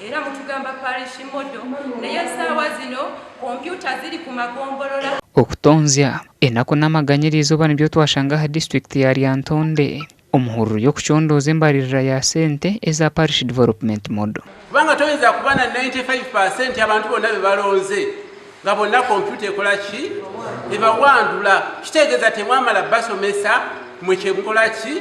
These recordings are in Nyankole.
Era mutugamba parish model naye esaawa zino kompyuta ziri ku magombolola. Okutonzya, enaku n'amaganya eriizooba nibyo twashanga aha disiturikiti ya Lyantonde omu hururu y'okucondooza embaririra ya sente eza Parish Development Model. Kubanga toyinza kuba na 95 per cent abantu bonna bebalonze nga bonna kompyuta ekola ki? Ebawandula. Kitegeeza temwamala basomesa mwe kyemukola ki?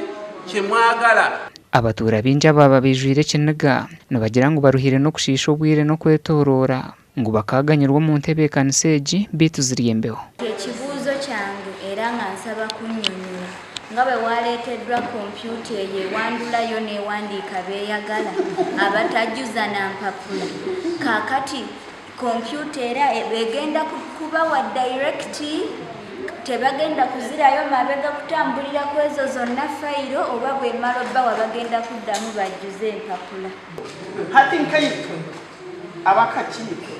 Kyemwagala. Abatuura baingi abaaba baijwire ekiniga nibagira ngu baruhire n'okushiisha obwire n'okwetoroora ngu bakaaganyirwa omu ntebeekanisa egi beitu ziri embeho. Ekibuuzo kyange era nga nsaba kunnyonnyola nga bwe waleeteddwa kompyuta eyo ewandula yo n'ewandiika b'eyagala abatajjuza na mpapula. Kaakati kompyuta era egenda kubawa dayirekiti tebagenda kuzirayo mabega kutambulira ku ezo zonna fayiro oba bw'emala obbawa bagenda kuddamu bajjuze empapula. Hati nkaitwe ab'akakiiko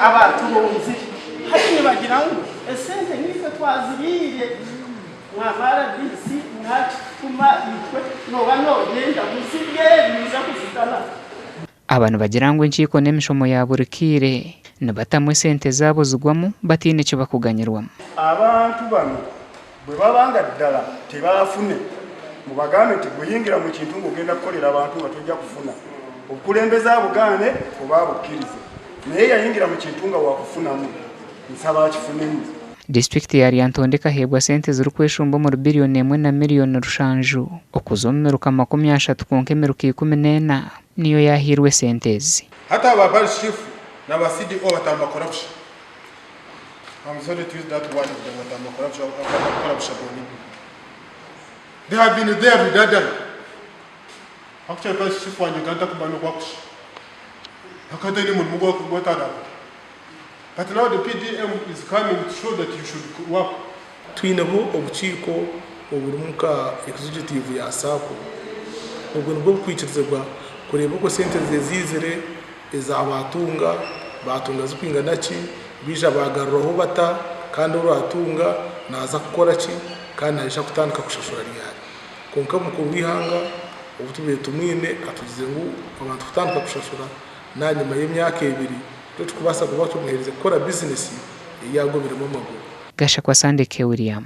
abaaturonzire, hati nibagira ngu esente niitwe twaziriire, mwa rdc mwakituma itwe nooba nooyenda muzirye niimuza kuzitana. Aba nibagira ngu enkiiko n'emishomo ya buri kaire nibatamu esente zaabo zigwamu bataine eki bakuganyirwamu. Abantu bano bwe baba nga ddala tebaafune, mubagambe nti ggwe yingira mu kintu ng'ogenda kukolera abantu nga tojja kufuna, obukulembeze abugaane oba abukkirize naye yayingira mu kintu nga wakufunamu, nsaba akifunemu. Disiturikiti ya Lyantonde ekaheebwa sente ezirikweshumba omuri biriyoni emwe na miriyoni rushanju okuza omu miruka 30 kwonka emiruka 14 niyo yaahairwe esente ezi. Hati aba parish chief na ba CDO batamba corruption. I'm sorry to use that word kugira ngu batamba corruption ahabw'okuba batakukora busha bonyine. They have been there redundant. Actually parish chief wangye nka ntakumanya oku akusha. Akaba ataine murimo ogu atarakora. But now the PDM is coming to show that you should work. Twineho obukiiko oburimu nka executive ya sacco, obwo nibwo bukwikirizibwa kureeba oku esente ze ziizire, eza baatunga, baatunga zirikwingana ki, baija baagaruraho bata, kandi oraatunga naaza kukora ki, kandi naija kutandika kushashura ryari. Kwonka mukuru w'eihanga obu tubaire tumwine atugizire ngu abantu kutandika kushashura n'ahanyima y'emyaka ebiri, Titukubaasa kuba tumuherize kukora bizinesi ei agobiremu amaguru. Gashakwa Sunday K. William.